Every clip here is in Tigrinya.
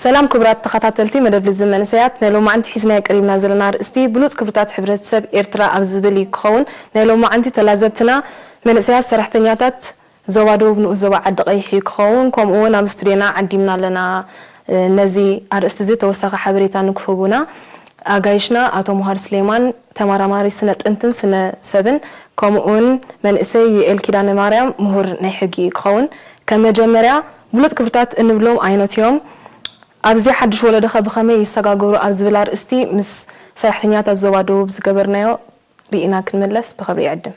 ሰላም ክቡራት ተኸታተልቲ መደብ ልዝብ መንእሰያት፣ ናይ ሎማዓንቲ ሒዝናዮ ቀሪብና ዘለና ኣርእስቲ ብሉጽ ክብርታት ሕብረተሰብ ኤርትራ ኣብ ዝብል እዩ ክኸውን። ናይ ሎማዓንቲ ተላዘብትና መንእሰያት ሰራሕተኛታት ዞባ ደቡብ ንኡስ ዞባ ዓዲ ቀይሕ እዩ ክኸውን። ከምኡ እውን ኣብ ስቱድዮና ዓዲምና ኣለና። እ፣ ነዚ ኣርእስቲ እዚ ተወሳኺ ሓበሬታ ንክህቡና ኣጋይሽና ኣቶ መሃር ስሌማን ተመራማሪ ስነ ጥንትን ስነ ሰብን፣ ከምኡ እውን መንእሰይ ዩኤል ኪዳነ ማርያም ምሁር ናይ ሕጊ እዩ ክኸውን። ከም መጀመርያ ብሉጽ ክብርታት እንብሎም ዓይነት እዮም። ኣብዚ ሓድሽ ወለዶ ኸ ብኸመይ ይሰጋገሩ ኣብ ዝብል ኣርእስቲ ምስ ሰራሕተኛታት ዞባ ደቡብ ዝገበርናዮ ርኢና ክንምለስ ብኽብሪ ይዕድም።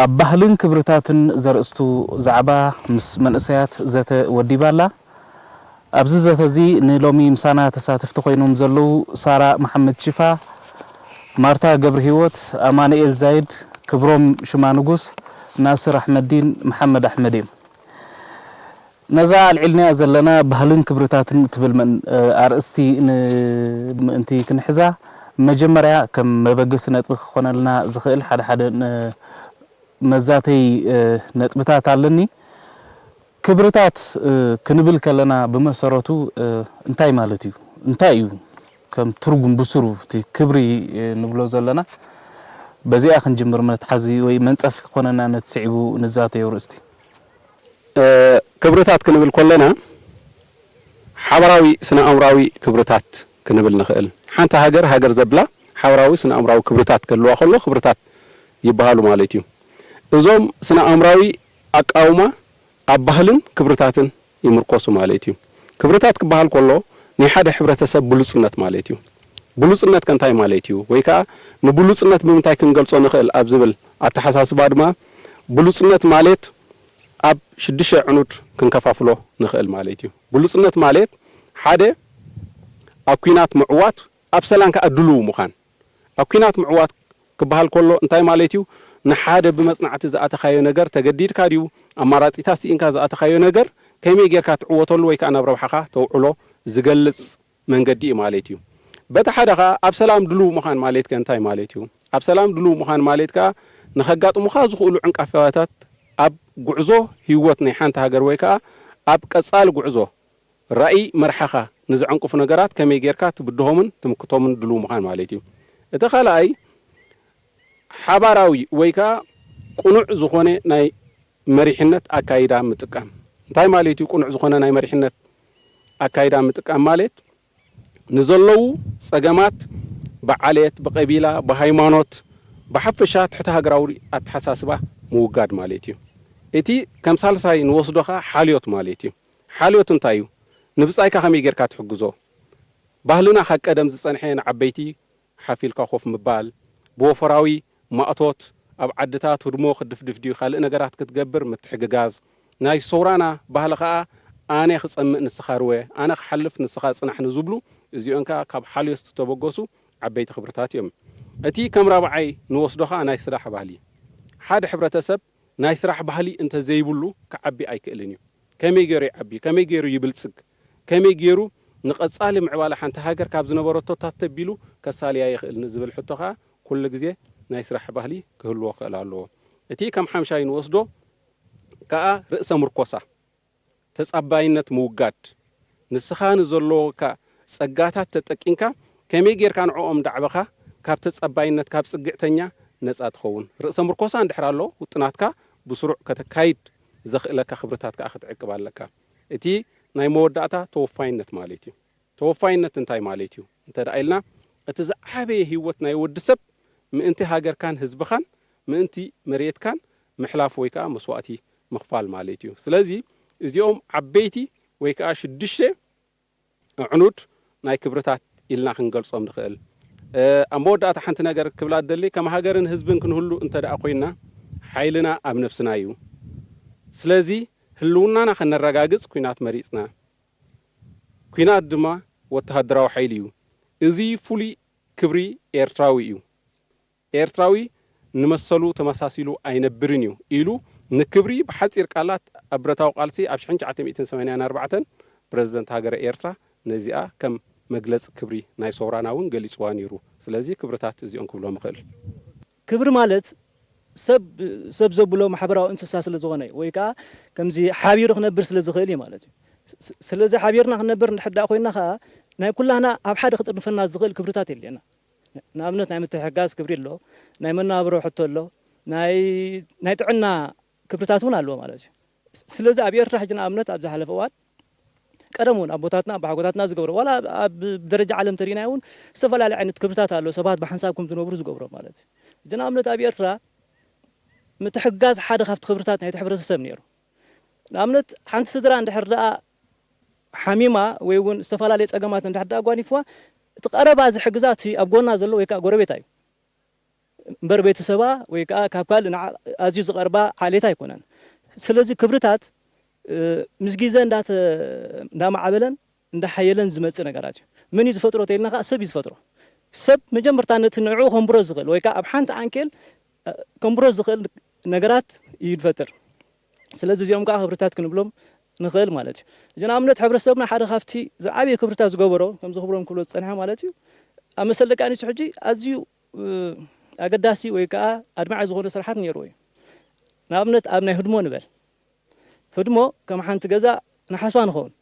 ኣብ ባህልን ክብርታትን ዘርእስቱ ዛዕባ ምስ መንእሰያት ዘተ ወዲባ ኣላ። ኣብዚ ዘተ እዚ ንሎሚ ምሳና ተሳተፍቲ ኮይኖም ዘለዉ ሳራ መሓመድ ቺፋ፣ ማርታ ገብረሂወት፣ ኣማኑኤል ዛይድ፣ ክብሮም ሽማ ንጉስ፣ ናስር ኣሕመዲን መሓመድ ኣሕመድ እዮም። ነዛ ኣልዒልናያ ዘለና ባህልን ክብርታትን እትብል መን-፣ ኣርእስቲ ን-፣ ምእንቲ ክንሕዛ፣ መጀመርያ ከም መበገሲ ነጥቢ ክኾነልና ዝኽእል ሓደ ሓደ ን-፣ መዛተይ፣ እ፣ ነጥብታት ኣለኒ። ክብርታት፣ እ፣ ክንብል ከለና ብመሰረቱ፣ እ፣ እንታይ ማለት እዩ? እንታይ እዩ ከም ትርጉም ብስሩ እቲ ክብሪ፣ እ፣ ንብሎ ዘለና? በዚኣ ክንጅምር መትሓዚ ወይ መንጸፊ ክኾነና ነቲ ስዒቡ ንዛተዮ ርእስቲ። እ፣ ክብርታት ክንብል ከለና ሓበራዊ ስነ ኣእምራዊ ክብርታት ክንብል ንኽእል። ሓንቲ ሃገር፣ ሃገር ዘብላ ሓበራዊ ስነ ኣእምራዊ ክብርታት ክህልዋ ከሎ ክብርታት ይበሃሉ ማለት እዩ። እዞም ስነ ኣእምራዊ ኣቃውማ ኣብ ባህልን ክብርታትን ይምርኮሱ ማለት እዩ። ክብርታት ክበሃል ከሎ ናይ ሓደ ሕብረተሰብ ብሉጽነት ማለት እዩ። ብሉጽነት ከ እንታይ ማለት እዩ? ወይ ከኣ ንብሉጽነት ብምንታይ ክንገልጾ ንኽእል ኣብ ዝብል ኣተሓሳስባ ድማ ብሉጽነት ማለት ኣብ ሽዱሽተ ዕኑድ ክንከፋፍሎ ንኽእል ማለት እዩ። ብሉጽነት ማለት ሓደ ኣብ ኲናት ምዕዋት፣ ኣብ ሰላም ከኣ ድሉው ምዃን። ኣብ ኲናት ምዕዋት ክበሃል ከሎ እንታይ ማለት እዩ? ንሓደ ብመጽናዕቲ ዝኣተኻዮ ነገር ተገዲድካ ድዩ፣ ኣማራጺታት ስኢንካ ዝኣተኻዮ ነገር ከመይ ጌርካ ትዕወተሉ ወይ ከኣ ናብ ረብሓኻ ተውዕሎ ዝገልጽ መንገዲ እዩ ማለት እዩ። በቲ ሓደ ከኣ ኣብ ሰላም ድሉው ምዃን ማለት ከ እንታይ ማለት እዩ? ኣብ ሰላም ድሉው ምዃን ማለት ከኣ ንኸጋጥሙኻ ዝኽእሉ ዕንቃፋታት ኣብ ጉዕዞ ህይወት ናይ ሓንቲ ሃገር ወይ ከኣ ኣብ ቀጻሊ ጉዕዞ ራእይ መርሓኻ ንዘዕንቅፉ ነገራት ከመይ ጌርካ ትብድሆምን ትምክቶምን ድሉው ምዃን ማለት እዩ። እቲ ካልኣይ ሓባራዊ ወይ ከኣ ቅኑዕ ዝኾነ ናይ መሪሕነት ኣካይዳ ምጥቃም። እንታይ ማለት እዩ ቅኑዕ ዝኾነ ናይ መሪሕነት ኣካይዳ ምጥቃም ማለት? ንዘለዉ ጸገማት ብዓሌት፣ ብቐቢላ፣ ብሃይማኖት፣ ብሓፈሻ ትሕቲ ሃገራዊ ኣተሓሳስባ ምውጋድ ማለት እዩ። እቲ ከም ሳልሳይ ንወስዶ ከኣ ሓልዮት ማለት እዩ። ሓልዮት እንታይ እዩ? ንብጻይካ ከመይ ጌርካ ትሕግዞ? ባህልና ካብ ቀደም ዝጸንሐ ንዓበይቲ ሓፍ ኢልካ ኮፍ ምባል፣ ብወፈራዊ ማእቶት ኣብ ዓድታት ህድሞ ክድፍድፍ ድዩ ካልእ ነገራት ክትገብር ምትሕግጋዝ። ናይ ሰውራና ባህሊ ኸኣ ኣነ ክጸምእ ንስኻ ርወ፣ ኣነ ክሓልፍ ንስኻ ጽናሕ ንዝብሉ፣ እዚኦን ከኣ ካብ ሓልዮት ዝተበገሱ ዓበይቲ ክብርታት እዮም። እቲ ከም ራብዓይ ንወስዶ ኸኣ ናይ ስራሕ ባህሊ። ሓደ ሕብረተሰብ ናይ ስራሕ ባህሊ እንተ ዘይብሉ ክዓቢ ኣይክእልን እዩ። ከመይ ገይሩ ይዓቢ? ከመይ ገይሩ ይብልጽግ? ከመይ ገይሩ ንቐጻሊ ምዕባለ ሓንቲ ሃገር ካብ ዝነበረቶ ታተ ኣቢሉ ከሳልያ ይኽእል ንዝብል ሕቶ ኸኣ ኩሉ ግዜ ናይ ስራሕ ባህሊ ክህልዎ ክኽእል ኣለዎ። እቲ ከም ሓምሻይ ንወስዶ ከኣ ርእሰ ምርኮሳ፣ ተጻባይነት ምውጋድ። ንስኻ ንዘለወካ ጸጋታት ተጠቂምካ ከመይ ጌርካ ንዕኦም ዳዕበኻ ካብ ተጻባይነት፣ ካብ ጽግዕተኛ ነጻ ትኸውን። ርእሰ ምርኮሳ እንድሕር ኣሎ፣ ውጥናትካ ብስሩዕ ከተካይድ ዘኽእለካ ክብርታት ከኣ ክትዕቅብ ኣለካ። እቲ ናይ መወዳእታ ተወፋይነት ማለት እዩ። ተወፋይነት እንታይ ማለት እዩ እንተ ደኣ ኢልና፣ እቲ ዝዓበየ ህይወት ናይ ወዲ ሰብ ምእንቲ ሃገርካን ህዝብኻን፣ ምእንቲ መሬትካን ምሕላፍ ወይ ከኣ መስዋእቲ ምኽፋል ማለት እዩ። ስለዚ እዚኦም ዓበይቲ ወይ ከኣ ሽዱሽተ ኣዕኑድ ናይ ክብርታት ኢልና ክንገልጾም ንኽእል። እ፣ ኣብ መወዳእታ ሓንቲ ነገር ክብላ እደሊ፣ ከም ሃገርን ህዝብን ክንህሉ እንተ ደኣ ኮይንና፣ ሓይልና ኣብ ነብስና እዩ። ስለዚ ህልውናና ከነረጋግጽ ኲናት መሪጽና። ኲናት ድማ ወተሃደራዊ ሓይሊ እዩ። እዚ ፍሉይ ክብሪ ኤርትራዊ እዩ። ኤርትራዊ ንመሰሉ ተመሳሲሉ ኣይነብርን እዩ ኢሉ ንክብሪ ብሓጺር ቃላት ኣብ ብረታዊ ቃልሲ ኣብ ሽሕን ትሽዓተ ሚእትን ሰማንያን ኣርባዕተን ፕረዚደንት ሃገረ ኤርትራ ነዚኣ ከም መግለጺ ክብሪ ናይ ሰውራና እውን ገሊጽዋ ነይሩ። ስለዚ ክብርታት እዚኦም ክብሎም እኽእል። ክብሪ ማለት ሰብ፣ ሰብ ዘብሎ ማሕበራዊ እንስሳ ስለ ዝኾነ እዩ፣ ወይ ከኣ ከምዚ ሓቢሩ ክነብር ስለ ዝኽእል እዩ ማለት እዩ። ስለዚ ሓቢርና ክንነብር እንድሕር ደኣ ኮይና ከዓ ናይ ኩላህና ኣብ ሓደ ክጥርንፈና ዝኽእል ክብርታት የድልየና። ንኣብነት ናይ ምትሕግጋዝ ክብሪ ኣሎ፣ ናይ መነባብሮ ሕቶ ኣሎ፣ ናይ ናይ ጥዕና ክብርታት እውን ኣለዎ ማለት እዩ። ስለዚ ኣብ ኤርትራ ሕጂ ንኣብነት ኣብ ዝሓለፈ እዋን ቀደም እውን ኣቦታትና ኣቦሓጎታትና ዝገብሮ ዋላ ኣብ ደረጃ ዓለም ተሪናዮ እውን ዝተፈላለዩ ዓይነት ክብርታት ኣሎ ሰባት ብሓንሳብ ከም ዝነብሩ ዝገብሮ ማለት እዩ። ሕጂ ንኣብነት ኣብ ኤርትራ ምትሕግጋዝ ሓደ ካብቲ ክብርታት ናይቲ ሕብረተሰብ ነይሩ። ንኣብነት ሓንቲ ስድራ እንድሕር ደኣ ሓሚማ ወይ እውን ዝተፈላለየ ጸገማት እንድሕር ደኣ ኣጓኒፍዋ እቲ ቀረባ ዝሕግዛ እቲ ኣብ ጎና ዘሎ ወይ ከዓ ጎረቤታ እዩ። እምበር ቤተሰባ ወይ ከዓ ካብ ካልእ ንዓ ኣዝዩ ዝቐርባ ዓሌት ኣይኮነን። ስለዚ ክብርታት ምስ ግዜ እንዳማዕበለን እንዳሓየለን ዝመፅእ ነገራት እዩ። መን እዩ ዝፈጥሮ ተይልና ከዓ ሰብ እዩ ዝፈጥሮ። ሰብ መጀመርታ ነቲ ንዕኡ ከንብሮ ዝኽእል ወይ ከዓ ኣብ ሓንቲ ዓንኬል ከንብሮ ዝኽእል ነገራት እዩ ዝፈጥር። ስለዚ እዚኦም ከዓ ክብርታት ክንብሎም ንኽእል ማለት እዩ። እዚ ንኣብነት ሕብረተሰብና ሓደ ካብቲ ዝዓበየ ክብርታት ዝገበሮ ከምዚ ክብሎም ክብሎ ዝፀንሐ ማለት እዩ ኣብ መሰል ደቂ ኣንስትዮ ሕጂ ኣዝዩ ኣገዳሲ ወይ ከዓ ኣድማዒ ዝኾነ ስራሓት ነይርዎ እዩ። ንኣብነት ኣብ ናይ ህድሞ ንበል። ህድሞ ከም ሓንቲ ገዛ ንሓስባ ንኸውን።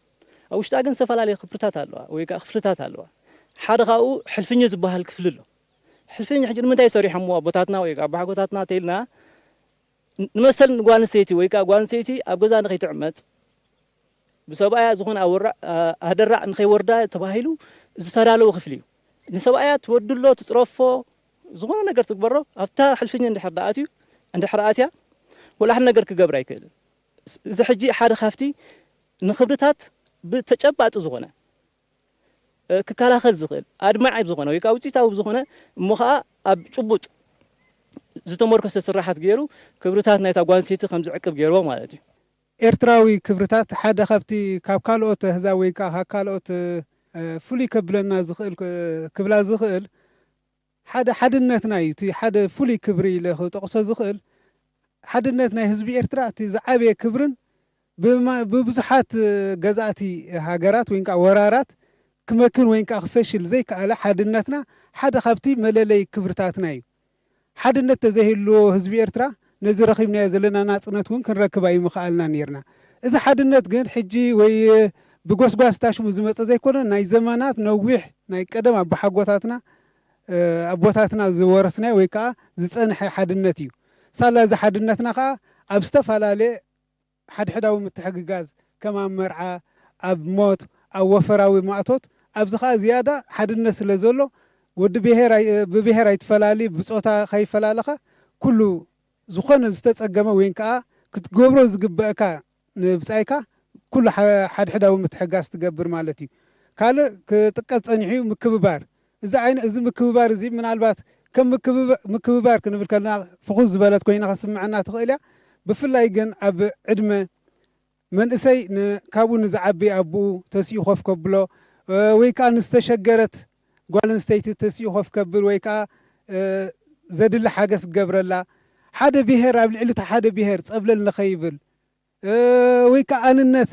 ኣብ ውሽጣ ግን ዝተፈላለየ ክብርታት ኣለዋ ወይ ከዓ ክፍልታት ኣለዋ። ሓደ ካብኡ ሕልፍኝ ዝበሃል ክፍሊ ኣሎ። ሕልፍኝ ሕጂ ንምንታይ ሰሪሖምዎ ኣቦታትና ወይ ከዓ ኣቦሓጎታትና ተይልና ንመሰል ጓል ኣንስተይቲ ወይ ከዓ ጓል ኣንስተይቲ ኣብ ገዛ ንኸይትዕመፅ ብሰብኣያ ዝኾነ ኣወራዕ ኣደራዕ ንኸይወርዳ ተባሂሉ ዝተዳለወ ክፍሊ እዩ። ንሰብኣያ ትወድሎ ትፅረፎ ዝኾነ ነገር ትግበሮ ኣብታ ሕልፍኝ እንድሕር ደኣ ኣትዩ እንድሕር ኣትያ ወላ ሓደ ነገር ክገብር ኣይክእልን። እዚ ሕጂ ሓደ ካብቲ ንክብርታት ብተጨባጢ ዝኾነ ክከላኸል ዝኽእል ኣድማዒ ዝኾነ ወይ ከዓ ውፅኢታዊ ዝኾነ እሞ ከዓ ኣብ ጭቡጥ ዝተመርኮሰ ስራሓት ገይሩ ክብርታት ናይታ ጓል ኣንስተይቲ ከም ዝዕቅብ ገይርዎ ማለት እዩ። ኤርትራዊ ክብርታት ሓደ ካብቲ ካብ ካልኦት ኣህዛብ ወይ ከዓ ካብ ካልኦት ፍሉይ ከብለና ዝኽእል ክብላ ዝኽእል ሓደ ሓድነትና እዩ። እቲ ሓደ ፍሉይ ክብሪ ኢለ ክጠቕሶ ዝኽእል ሓድነት ናይ ህዝቢ ኤርትራ እቲ ዝዓበየ ክብርን ብብዙሓት ገዛእቲ ሃገራት ወይ ከዓ ወራራት ክመክን ወይ ከዓ ክፈሽል ዘይከኣለ ሓድነትና ሓደ ካብቲ መለለይ ክብርታትና እዩ። ሓድነት ተዘይህልዎ ህዝቢ ኤርትራ ነዚ ረኺብናዮ ዘለና ናጽነት እውን ክንረክብ ኣይምኸኣልና ነይርና። እዚ ሓድነት ግን ሕጂ ወይ ብጎስጓስ ታሽሙ ዝመጸ ዘይኮነ ናይ ዘመናት ነዊሕ ናይ ቀደም ኣቦሓጎታትና ኣቦታትና ዝወረስናዮ ወይ ከዓ ዝጸንሐ ሓድነት እዩ። ሳላ እዚ ሓድነትና ከዓ ኣብ ዝተፈላለየ ሓድሕዳዊ ምትሕግጋዝ ከም ኣብ መርዓ፣ ኣብ ሞት፣ ኣብ ወፈራዊ ማእቶት ኣብዚ ከዓ ዝያዳ ሓድነት ስለ ዘሎ ወዲ ብሄር ብብሄር ኣይትፈላሊ ብፆታ ከይፈላለኻ ኩሉ ዝኾነ ዝተፀገመ ወይን ከዓ ክትገብሮ ዝግበእካ ንብፃይካ ኩሉ ሓድሕዳዊ ምትሕጋዝ ትገብር ማለት እዩ። ካልእ ክጥቀስ ፀኒሑ እዩ ምክብባር። እዚ ዓይነ እዚ ምክብባር እዚ ምናልባት ከም ምክብባር ክንብል ከለና ፍኹስ ዝበለት ኮይና ክትስምዐና ትኽእል እያ። ብፍላይ ግን ኣብ ዕድመ መንእሰይ ካብኡ ንዝዓቢ ኣቦኡ ተሲኡ ኮፍ ከብሎ ወይ ከዓ ንዝተሸገረት ጓል ኣንስተይቲ ተሲኡ ኮፍ ከብል ወይ ከዓ ዘድሊ ሓገዝ ክገብረላ ሓደ ብሄር ኣብ ልዕሊ እቲ ሓደ ብሄር ፀብለል ንኸይብል ወይ ከዓ ኣንነት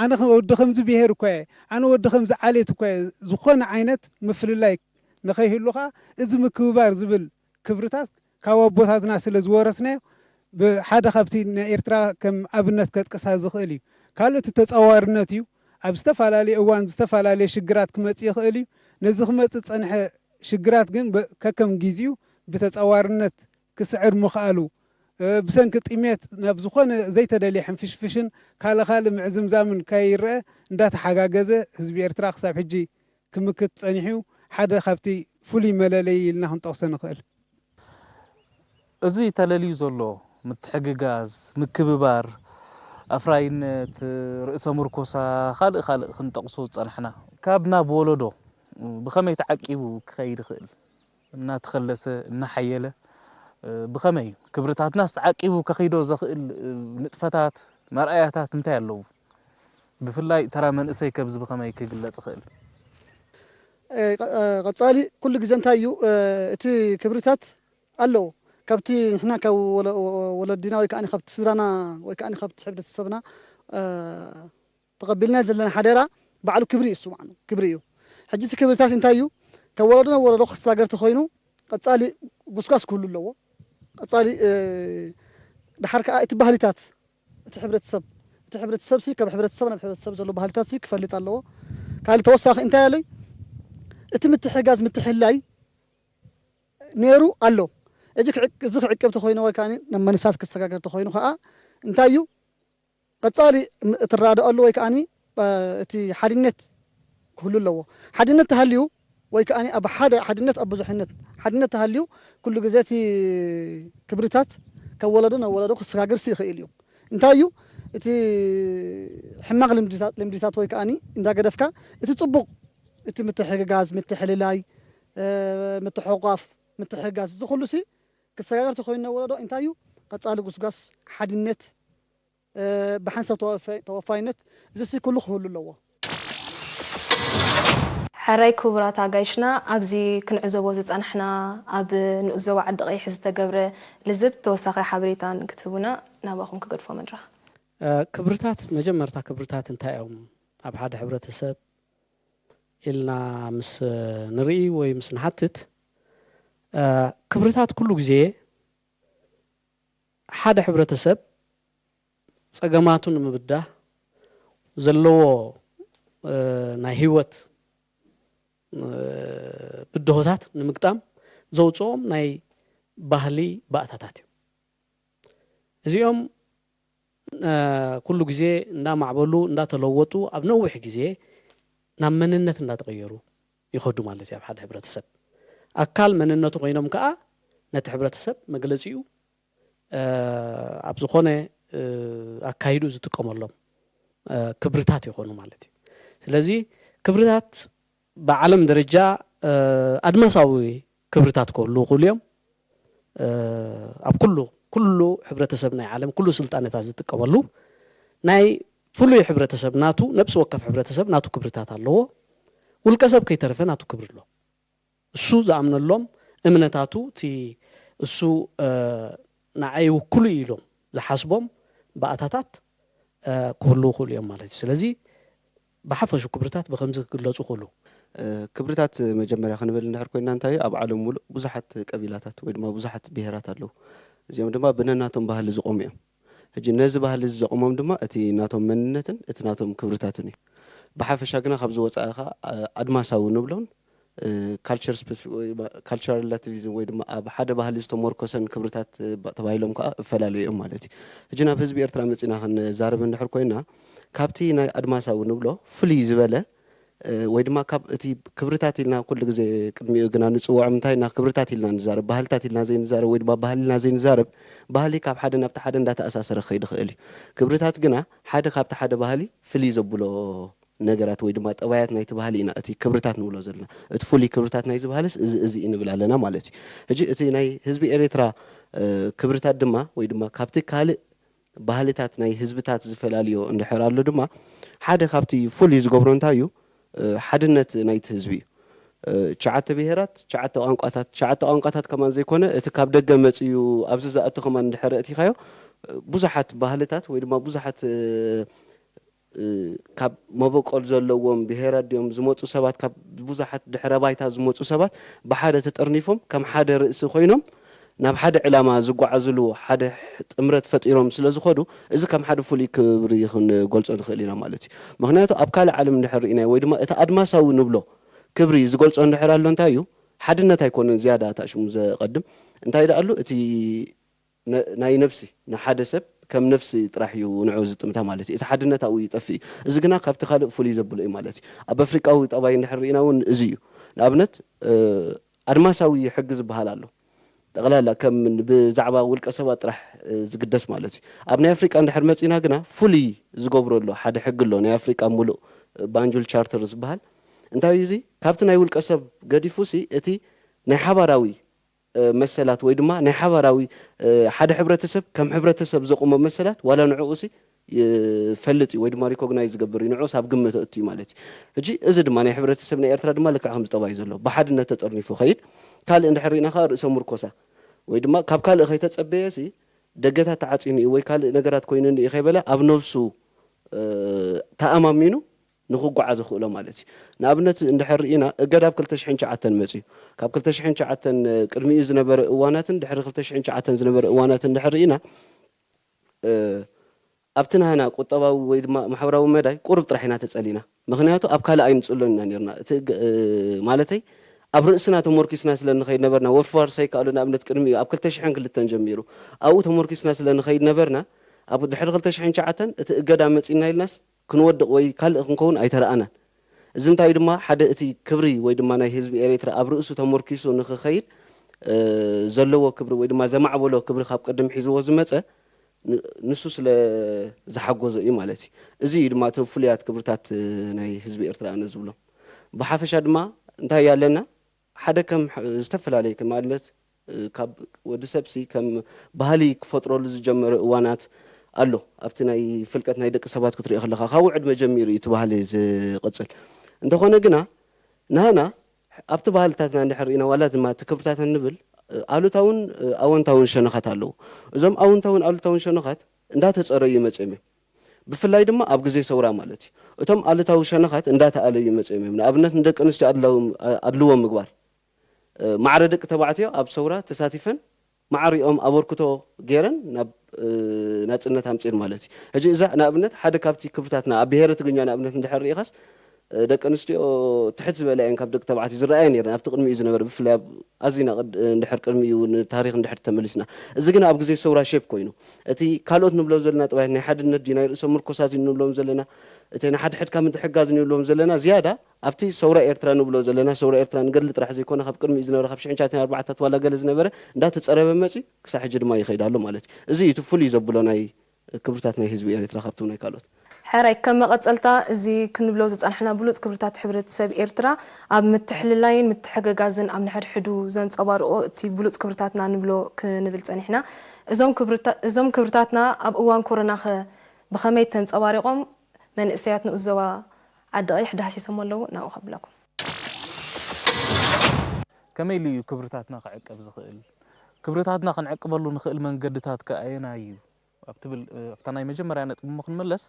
ኣነ ወዲ ከምዚ ብሄር እኮ እየ ኣነ ወዲ ከምዚ ዓሌት እኮ እየ ዝኾነ ዓይነት ምፍልላይ ንኸይህሉ ከዓ እዚ ምክብባር ዝብል ክብርታት ካብ ኣቦታትና ስለ ዝወረስናዮ ብሓደ ካብቲ ንኤርትራ ከም ኣብነት ከጥቅሳ ዝኽእል እዩ። ካልእ እቲ ተፃዋርነት እዩ። ኣብ ዝተፈላለየ እዋን ዝተፈላለየ ሽግራት ክመፅእ ይኽእል እዩ። ነዚ ክመፅእ ዝፀንሐ ሽግራት ግን ከከም ጊዜኡ ብተፃዋርነት ክስዕር ምኽኣሉ ብሰንኪ ጥሜት ናብ ዝኾነ ዘይተደልየ ሕንፍሽፍሽን ካልእ ካልእ ምዕዝምዛምን ከይረአ እንዳተሓጋገዘ ህዝቢ ኤርትራ ክሳብ ሕጂ ክምክት ጸኒሑ ሓደ ካብቲ ፍሉይ መለለዪ ኢልና ክንጠቕሶ ንኽእል። እዚ ተለልዩ ዘሎ ምትሕግጋዝ፣ ምክብባር፣ ኣፍራይነት፣ ርእሰ ምርኮሳ፣ ካልእ ካልእ ክንጠቕሶ ዝጸናሕና ካብ ናብ ወለዶ ብኸመይ ተዓቂቡ ክኸይድ ይኽእል? እናተኸለሰ፣ እናሓየለ ብኸመይ ክብርታትናስ ተዓቂቡ ከኺዶ ዘኽእል ንጥፈታት፣ መርኣያታት እንታይ ኣለዉ? ብፍላይ ተራ መንእሰይ ከብዚ ብኸመይ ክግለጽ ይኽእል? ቀጻሊ ኩሉ ግዜ እንታይ እዩ እቲ ክብርታት ኣለዎ ካብቲ ንሕና ካብ ወለዲና ወይ ከዓ ካብቲ ስድራና ወይ ከዓ ካብቲ ሕብረተሰብና ተቐቢልና ዘለና ሓደራ ባዕሉ ክብሪ እዩ እሱ ባዕሉ ክብሪ እዩ። ሕጂ እቲ ክብርታት እንታይ እዩ ካብ ወለዶ ናብ ወለዶ ክሰጋገር ተኾይኑ ቀጻሊ ጉስጓስ ክህሉ ኣለዎ። ቀጻሊ ድሓር ከዓ እቲ ባህልታት እቲ ሕብረተሰብ እቲ እቲ ሕብረተሰብ ሲ ካብ ሕብረተሰብ ናብ ሕብረተሰብ ዘሎ ባህልታት ሲ ክፈልጥ ኣለዎ። ካልእ ተወሳኺ እንታይ ኣለይ? እቲ ምትሕጋዝ ምትሕላይ ነይሩ ኣሎ። እዚ ክዕቅ-፣ እዚ ክዕቅብ ተኾይኑ ወይ ከኣ ናብ መንሳት ክሰጋገር ተኾይኑ ከኣ እንታይ እዩ? ቀጻሊ ም-፣ እትረዳደኣሉ ወይ ከኣ እቲ ሓድነት ክህሉ ኣለዎ። ሓድነት ተሃልዩ ወይ ከኣ ኣብ ሓደ ሓድነት ኣብ ብዙሕነት ሓድነት ተሃልዩ ኩሉ ግዜ እቲ ክብርታት ካብ ወለዶ ናብ ወለዶ ክሰጋገር ሲ ይኽእል እዩ። እንታይ እዩ እቲ ሕማቕ ልምድታት፣ ልምድታት ወይ ከኣ እንዳገደፍካ እቲ ጽቡቕ፣ እቲ ምትሕግጋዝ፣ ምትሕልላይ፣ እ፣ ምትሕቋፍ፣ ምትሕጋዝ፣ እዚ ኩሉ ሲ ክሰጋገር ተኾይኑ ናብ ወለዶ እንታይ እዩ ቀጻሊ ጉስጓስ ሓድነት፣ እ፣ ብሓንሳብ ተወፋይ-፣ ተወፋይነት፣ እዚ ሲ ኩሉ ክህሉ ኣለዎ። ሕራይ ክቡራት ኣጋይሽና፣ ኣብዚ ክንዕዘቦ ዝጸናሕና ኣብ ንኡስ ዞባ ዓዲ ቀይሕ ዝተገብረ ልዝብ ተወሳኺ ሓበሬታን ክትህቡና ናባኹም ክገድፎ መድረኽ። እ፣ ክብርታት፣ መጀመርታ ክብርታት እንታይ እዮም ኣብ ሓደ ሕብረተሰብ ኢልና ምስ ንርኢ ወይ ምስ ንሓትት፣ እ፣ ክብርታት ኩሉ ግዜ ሓደ ሕብረተሰብ ጸገማቱ ንምብዳህ ዘለዎ፣ እ፣ ናይ ህይወት፣ እ፣ ብድሆታት ንምግጣም ዘውጽኦም ናይ ባህሊ ባእታታት እዮም። እዚኦም፣ እ፣ ኩሉ ግዜ እንዳማዕበሉ፣ እንዳተለወጡ፣ ኣብ ነዊሕ ግዜ ናብ መንነት እንዳተቐየሩ ይኸዱ ማለት እዩ። ኣብ ሓደ ሕብረተሰብ ኣካል መንነቱ ኮይኖም ከኣ ነቲ ሕብረተሰብ መግለጺኡ፣ እ፣ ኣብ ዝኾነ፣ እ፣ ኣካይዱ ዝጥቀመሎም፣ እ፣ ክብርታት ይኾኑ ማለት እዩ። ስለዚ ክብርታት ብዓለም ደረጃ፣ እ፣ ኣድማሳዊ ክብርታት ክህልዉ ይኽእሉ እዮም። እ፣ ኣብ ኩሉ፣ ኩሉ ሕብረተሰብ ናይ ዓለም፣ ኩሉ ስልጣነታት ዝጥቀመሉ ናይ ፍሉይ ሕብረተሰብ ናቱ፣ ነብሲ ወከፍ ሕብረተሰብ ናቱ ክብርታት ኣለዎ። ውልቀ ሰብ ከይተረፈ ናቱ ክብሪ ኣሎ። እሱ ዝኣምነሎም እምነታቱ፣ እቲ እሱ፣ እ፣ ንዓይ ይውክሉ ኢሎም ዝሓስቦም ባእታታት፣ እ፣ ክህልዉ ይኽእሉ እዮም ማለት እዩ። ስለዚ ብሓፈሹ ክብርታት ብኸምዚ ክግለጹ ይኽእሉ። እ፣ ክብርታት መጀመርያ ክንብል እንድሕር ኮይንና እንታይ እዩ፣ ኣብ ዓለም ሙሉእ ብዙሓት ቀቢላታት ወይ ድማ ብዙሓት ብሄራት ኣለዉ። እዚኦም ድማ ብነናቶም ባህሊ ዝቖሙ እዮም። ሕጂ ነዚ ባህሊ እዚ ዘቑሞም ድማ እቲ ናቶም መንነትን እቲ ናቶም ክብርታትን እዩ። ብሓፈሻ ግና ካብዚ ወጻኢ ኸኣ፣ እ፣ ኣድማሳዊ ንብሎን፣ እ፣ ካልቸር ስፔሲፊክ ወይ ድማ ካልቸራል ሪላቲቪዝም ወይ ድማ ኣብ ሓደ ባህሊ ዝተሞርኮሰን ክብርታት፣ እ፣ ባ-፣ ተባሂሎም ከኣ እፈላለዩ እዮም ማለት እዩ። ሕጂ ናብ ህዝቢ ኤርትራ መጺና ክንዛረብ እንድሕር ኮይንና፣ ካብቲ ናይ ኣድማሳዊ ንብሎ ፍልይ ዝበለ፣ እ፣ ወይ ድማ ካብ እቲ ክብርታት ኢልና ኩሉ ግዜ ቅድሚኡ ግና ንጽውዖም እንታይ ኢና ክብርታት ኢልና ንዛረብ፣ ባህልታት ኢልና ዘይንዛረብ ወይ ድማ ባህሊ ኢልና ዘይንዛረብ፣ ባህሊ ካብ ሓደ ናብቲ ሓደ እንዳተኣሳሰረ ክኸይድ ይኽእል እዩ። ክብርታት ግና ሓደ ካብቲ ሓደ ባህሊ ፍልይ ዘብሎ ነገራት ወይ ድማ ጠባያት ናይቲ ባህሊ ኢና እቲ ክብርታት ንብሎ ዘለና። እቲ ፍሉይ ክብርታት ናይዚ ባህልስ እዚ፣ እዚ እዩ ንብል ኣለና ማለት እዩ። ሕጂ እቲ ናይ ህዝቢ ኤርትራ፣ እ፣ ክብርታት ድማ ወይ ድማ ካብቲ ካልእ ባህልታት ናይ ህዝብታት ዝፈላልዮ እንድሕር ኣሎ ድማ ሓደ ካብቲ ፍሉይ ዝገብሮ እንታይ እዩ? እ፣ ሓድነት ናይቲ ህዝቢ እዩ። እ፣ ትሽዓተ ብሄራት፣ ትሽዓተ ቋንቋታት፣ ትሽዓተ ቋንቋታት ከማን ዘይኮነ እቲ ካብ ደገ መጽዩ ኣብዚ ዝኣቱ ከማን እንድሕር ኣእቲኻዮ፣ እ፣ ብዙሓት ባህልታት ወይ ድማ ብዙሓት፣ እ፣ እ፣ ካብ መበቆል ዘለዎም ብሄራት ድዮም ዝመጹ ሰባት፣ ካብ ብዙሓት ድሕረ ባይታ ዝመጹ ሰባት ብሓደ ተጠርኒፎም ከም ሓደ ርእሲ ኮይኖም ናብ ሓደ ዕላማ ዝጓዓዝሉ ሓደ ጥምረት ፈጢሮም ስለ ዝኸዱ፣ እዚ ከም ሓደ ፍሉይ ክብሪ ክንገልጾ ንኽእል ኢና ማለት እዩ። ምኽንያቱ ኣብ ካልእ ዓለም እንድሕር ርኢናዮ ወይ ድማ እቲ ኣድማሳዊ ንብሎ ክብሪ ዝገልጾ እንድሕር ኣሎ እንታይ እዩ? ሓድነት ኣይኮነን ዝያዳ ታሽሙ ዘቐድም። እንታይ ደኣ ኣሉ? እቲ ነ-፣ ናይ ነፍሲ፣ ንሓደ ሰብ ከም ነፍሲ ጥራሕ እዩ ንዑ ዝጥምታ ማለት እዩ። እቲ ሓድነት ኣብኡ ይጠፍእ እዩ። እዚ ግና ካብቲ ካልእ ፍሉይ ዘብሎ እዩ ማለት እዩ። ኣብ ኣፍሪቃዊ ጠባይ እንድሕር ርኢና እውን እዚ እዩ። ንኣብነት፣ እ፣ ኣድማሳዊ ሕጊ ዝበሃል ኣሎ። ጠቕላላ ከም ብዛዕባ ውልቀ ሰባት ጥራሕ፣ እ፣ ዝግደስ ማለት እዩ። ኣብ ናይ ኣፍሪቃ እንድሕር መጺና ግና ፍሉይ ዝገብሮ ኣሎ ሓደ ሕጊ ኣሎ፣ ናይ ኣፍሪቃ ሙሉእ፣ እ፣ ባንጁል ቻርተር ዝበሃል። እንታይ እዩ እዚ? ካብቲ ናይ ውልቀ ሰብ ገዲፉ ሲ እቲ ናይ ሓባራዊ፣ እ፣ መሰላት ወይ ድማ ናይ ሓባራዊ፣ እ፣ ሓደ ሕብረተሰብ ከም ሕብረተሰብ ዘቑሞ መሰላት ዋላ ንዕኡ ሲ ይፈልጥ እዩ ወይ ድማ ሪኮግናይዝ ዝገብር እዩ፣ ንዕኡስ ኣብ ግምት ኣእቱ እዩ ማለት እዩ። ሕጂ እዚ ድማ ናይ ሕብረተሰብ ናይ ኤርትራ ድማ ልክዕ ከምዚ ጠባይ እዩ ዘሎ፣ ብሓድነት ተጠርኒፉ ከይድ። ካልእ እንድሕር ርኢና ከኣ ርእሰ ምርኮሳ ወይ ድማ ካብ ካልእ ከይተጸበየ ሲ ደገታት ተዓጺኑ እዩ ወይ ካልእ ነገራት ኮይኑ እንድዩ ከይበለ ኣብ ነብሱ፣ እ፣ ተኣማሚኑ ንኽጓዓዝ ይኽእሎ ማለት እዩ። ንኣብነት እንድሕር ርኢና እገዳ ኣብ ክልተ ሽሕን ትሽዓተን መጽዩ። ካብ ክልተ ሽሕን ትሽዓተን ቅድሚኡ ዝነበረ እዋናትን ድሕሪ ክልተ ሽሕን ትሽዓተን ዝነበረ እዋናትን እንድሕር ርኢና፣ እ፣ ኣብቲ ናህና ቁጠባዊ ወይ ድማ ማሕበራዊ መዳይ ቁሩብ ጥራሕ ኢና ተጸሊና። ምኽንያቱ ኣብ ካልእ ኣይንጽሎን ኢና ነርና። እቲ ግ-፣ እ፣ ማለተይ ኣብ ርእስና ተሞርኪስና ስለ ንኸይድ ነበርና፣ ወርፋር ሳይካሉ ንኣብነት ቅድሚኡ ኣብ ክልተ ሽሕን ክልተን ጀሚሩ ኣብኡ ተሞርኪስና ስለ ንኸይድ ነበርና፣ ኣብ ድሕሪ ክልተ ሽሕን ትሽዓተን እቲ እገዳ መጺና ኢልናስ ክንወድቕ ወይ ካልእ ክንከውን ኣይተረኣናን። እዚ እንታይ ድማ ሓደ እቲ ክብሪ ወይ ድማ ናይ ህዝቢ ኤርትራ ኣብ ርእሱ ተሞርኪሱ ንኽኸይድ፣ እ፣ ዘለዎ ክብሪ ወይ ድማ ዘማዕበሎ ክብሪ ካብ ቅድም ሒዝዎ ዝመጸ ን-፣ ንሱ ስለ ዝሓጎዞ እዩ ማለት እዩ። እዚ እዩ ድማ እቶም ፍሉያት ክብርታት፣ እ፣ ናይ ህዝቢ ኤርትራ ኣነ ዝብሎም። ብሓፈሻ ድማ እንታይ ኣለና? ሓደ ከም ሕ-፣ ዝተፈላለየ ከም ኣብነት፣ እ፣ ካብ ወዲ ሰብሲ ከም ባህሊ ክፈጥረሉ ዝጀመረ እዋናት ኣሎ። ኣብቲ ናይ ፍልቀት ናይ ደቂ ሰባት ክትሪኦ ከለኻ ካብኡ ዕድመ ጀሚሩ እዩ እቲ ባህሊ ዝቕጽል። እንተኾነ ግና ናህና ኣብቲ ባህልታትና እንድሕር ርኢና ዋላ ድማ እቲ ክብርታትና ንብል፣ እ፣ ኣሉታውን፣ እ፣ ኣወንታውን ሸነኻት ኣለዉ። እዞም ኣወንታውን ኣሉታውን ሸነኻት እንዳተጸረዩ መጺኦም እዮም። ብፍላይ ድማ ኣብ ግዜ ሰውራ ማለት እዩ። እቶም ኣሉታዊ ሸነኻት እንዳተኣለዩ መጺኦም እዮም። ንኣብነት ንደቂ ኣንስትዮ ኣድላዊ-፣ ኣድልዎ ምግባር። እ፣ ማዕረ ደቂ ተባዕትዮ ኣብ ሰውራ ተሳቲፈን ማዕሪኦም ኣበርክቶ ገይረን ናብ፣ እ፣ ናጽነት ኣምጺኤን ማለት እዩ። ሕጂ እዛ ንኣብነት ሓደ ካብቲ ክብርታትና ኣብ ብሄረ ትግርኛ ንኣብነት እንድሕር ርኢኻስ፣ እ፣ ደቂ ኣንስትዮ ትሕት ዝበላ እየን ካብ ደቂ ተባዕትዮ ዝረኣያ ነይረን ኣብቲ ቅድሚኡ ዝነበረ ብፍላይ ኣብ ኣዚና ቅድ-፣ እንድሕር ቅድሚኡ ንታሪኽ እንድሕር ተመሊስና። እዚ ግን ኣብ ግዜ ሰውራ ሼፕ ኮይኑ እቲ ካልኦት ንብሎ ዘለና ጥባይ ናይ ሓድነት ድዩ ናይ ርእሶም ምርኮሳት እዩ ንብሎም ዘለና እቲ ንሓድሕድካ ምትሕጋዝ ንብሎም ዘለና ዝያዳ ኣብቲ ሰውራ ኤርትራ ንብሎ ዘለና፣ ሰውራ ኤርትራ ንገድሊ ጥራሕ ዘይኮነ፣ ካብ ቅድሚኡ ዝነበረ፣ ካብ ሽሕን ትሽዓተን ኣርባዓታት ዋላ ገለ ዝነበረ፣ እንዳተጸረበ መጺኡ፣ ክሳዕ ሕጂ ድማ ይኸይድ ኣሎ ማለት እዩ። እዚ እዩ እቲ ፍሉይ ዘብሎ ናይ ክብርታት ናይ ህዝቢ ኤርትራ ካብቶም ናይ ካልኦት። ሕራይ፣ ከም መቐጸልታ እዚ ክንብሎ ዝጸናሕና ብሉጽ ክብርታት ሕብረተሰብ ኤርትራ ኣብ ምትሕልላይን ምትሕግጋዝን ኣብ ንሕድሕዱ ዘንጸባርቖ እቲ ብሉጽ ክብርታትና ንብሎ ክንብል ጸኒሕና። እዞም ክብርታ-፣ እዞም ክብርታትና ኣብ እዋን ኮሮናኸ ብኸመይ ተንጸባሪቖም? መንእሰያት ንኡስ ዞባ ዓዲ ቀይሕ ዳህሲሶሞ ኣለዉ፣ ናብኡ ከብለኩም። ከመይ ኢሉ እዩ ክብርታትና ክዕቀብ ዝኽእል? ክብርታትና ክንዕቅበሉ ንኽእል መንገድታት ከ ኣየናይ እዩ? ኣብ ትብል፣ እ፣ ኣብታ ናይ መጀመርያ ነጥቢ እሞ ክንምለስ፣